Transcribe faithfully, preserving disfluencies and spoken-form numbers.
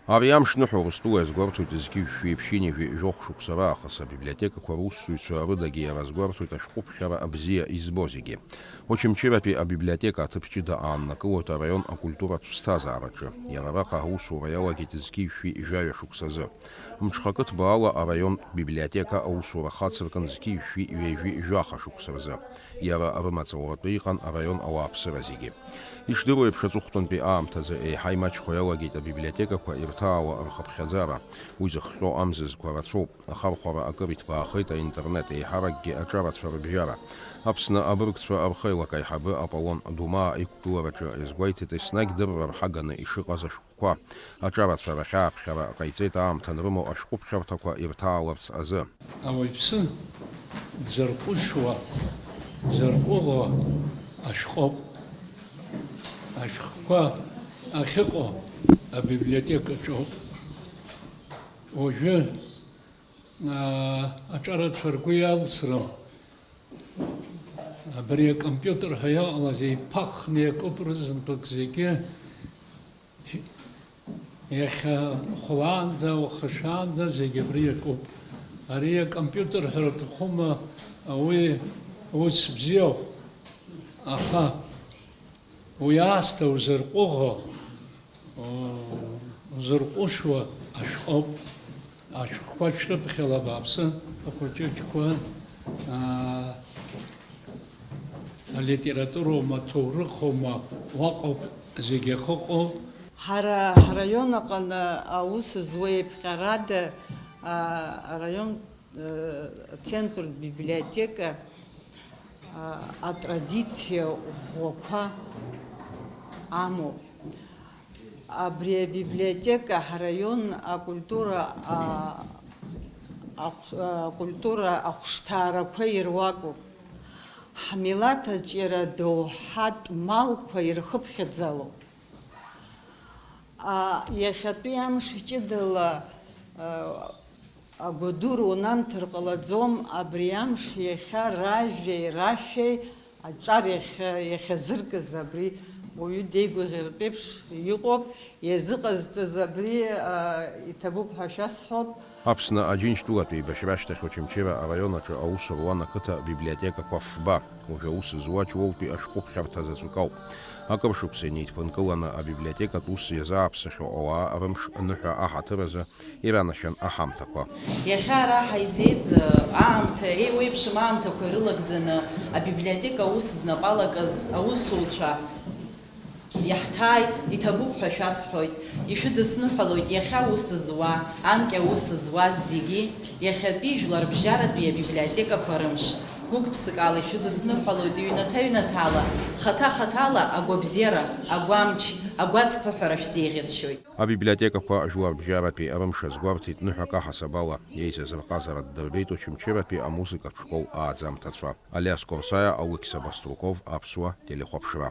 Ари амш ныҳәа Урыстәыла иазгәарҭоит зқьи жәшәи ԥшьынҩажәи жәохә шықәса раахыс абиблиотекақәа русзуҩцәа рыдагьы иара азгәарҭоит ашәҟәыԥхьара абзиа избо зегьы. Очамчыратәи абиблиотека аҭыԥ ҷыда ааннакылоит араион акультуратә ԥсҭазаараҿы. Иара араҟа аусура иалагеит зқьи жәшәи жәаҩа шықәсазы. Мҽхакы ҭбаала араионтә библиотека аусура хацыркын зқьи жәшәи ҩажәи жәаха шықәса рзы. Иара рымаҵ ауратәы иҟан араион ауааԥсыра зегьы. Ишдыру еиԥш, аҵыхәтәантәи аамҭазы еиҳа имаҷхо иалагеит абиблиотекақәа ирҭаауа рхыԥхьаӡара. Уи зыхҟьо амзызқәа рацәоуп. Ахархәара акыр иҭбаахеит аинтернет еиҳаракгьы аҿарацәа рыбжьара. Аԥсны абыргцәа рхеилак аиҳабы Аполлон Думаа иқәгылараҿы иазгәеиҭеит, еснагь дырра рҳаганы ишыҟаз ашәҟәқәа. Аҿарацәа рахь ааԥхьара ҟаиҵеит аамҭа анрымоу ашәҟәыԥхьарҭақәа ирҭааларц азы. Ауаҩԥсы дзырҟәышуа, дзырҟәыӷо ашәҟәоуп. Ашәҟәқәа ахьыҟоу абиблиотекаҿоуп. Уажәы, аа, аҿарацәа ргәы иалсрым. Абри акомпиутер ҳәа иҟалаз еиԥахны иакуп рызынтәык зегьы. Иахьа хәлаанӡа, уахашәаанӡа зегьы абри иакуп. Ари акомпиутер ҳәа рҭахума, уи ус бзиоуп, аха уи аасҭа узырҟәыӷо, узырҟәышуа ашәҟәоуп. Ашәҟәқәа шәрыԥхьала абааԥсы, ахәыҷыҷқәа, аа, алитературоума, аҭоурыхоума, уаҟоуп зегьы ахьыҟоу. Ҳара ҳраион аҟны аус зуа еиԥҟьарада, а, араион, э, ацентртә библиотека, а, атрадициа ӷәӷәақәа амоуп. Абри абиблиотека ҳраион акультура, а, ахә-, акультура ахәшҭаарақәа ируакуп. Ҳмилаҭ аҿиара доуҳатә малқәа ирхыԥхьаӡалоуп. А, иахьатәи амш ҷыдала, а, агәадура унамҭар ҟалаӡом, абри амш иахьа ражәеи рашәеи аҿар иахьа, иахьазыркыз абри уаҩы деигәырӷьартә еиԥш иҟоуп, иазыҟазҵаз абри, а, иҭабуп ҳәа шәасҳәоит. Аԥсны Аџьынџьтәылатә еибашьра ашьҭахь Очамчыра араион аҿы аус руан ақыҭа библиотекақәа фба, уажәы аус зуа Ҷлоутәи ашәҟәыԥхьарҭа заҵәык ауп. Акыр шықәса инеидԥынкыланы абиблиотекатә ус иазааԥсахьоу ауаа рымш ныҳәа аҳаҭыр азы иранашьан аҳамҭақәа. Иахьа ара ҳаизеит, э, аамҭа, еиуеиԥшым аамҭақәа ирылагӡаны абиблиотека аус знапы алакыз аусуцәа иаҳҭааит, иҭабуп ҳәа шәасҳәоит, ишәыдысныҳәалоит иахьа аус зуа, анкьа аус зуаз зегьы, иахьатәи жәларбжьаратәи абиблиотекақәа рымш. Гәык-ԥсыкала ишәыдысныҳәалоит ҩнаҭа-ҩнаҭала, хаҭа-хаҭала агәабзиара, агәамч, агәацԥыҳәара шәзеиӷьасшьоит. Абиблиотекақәа жәларбжьаратәи рымш азгәарҭеит ныҳәак аҳасабала, еизаз рҟазара ддырбеит Очамчыратәи амузыкатә школ ааӡамҭацәа. Алиас Корсаиа, Алықьса Баструков, Аԥсуа телехәаԥшра.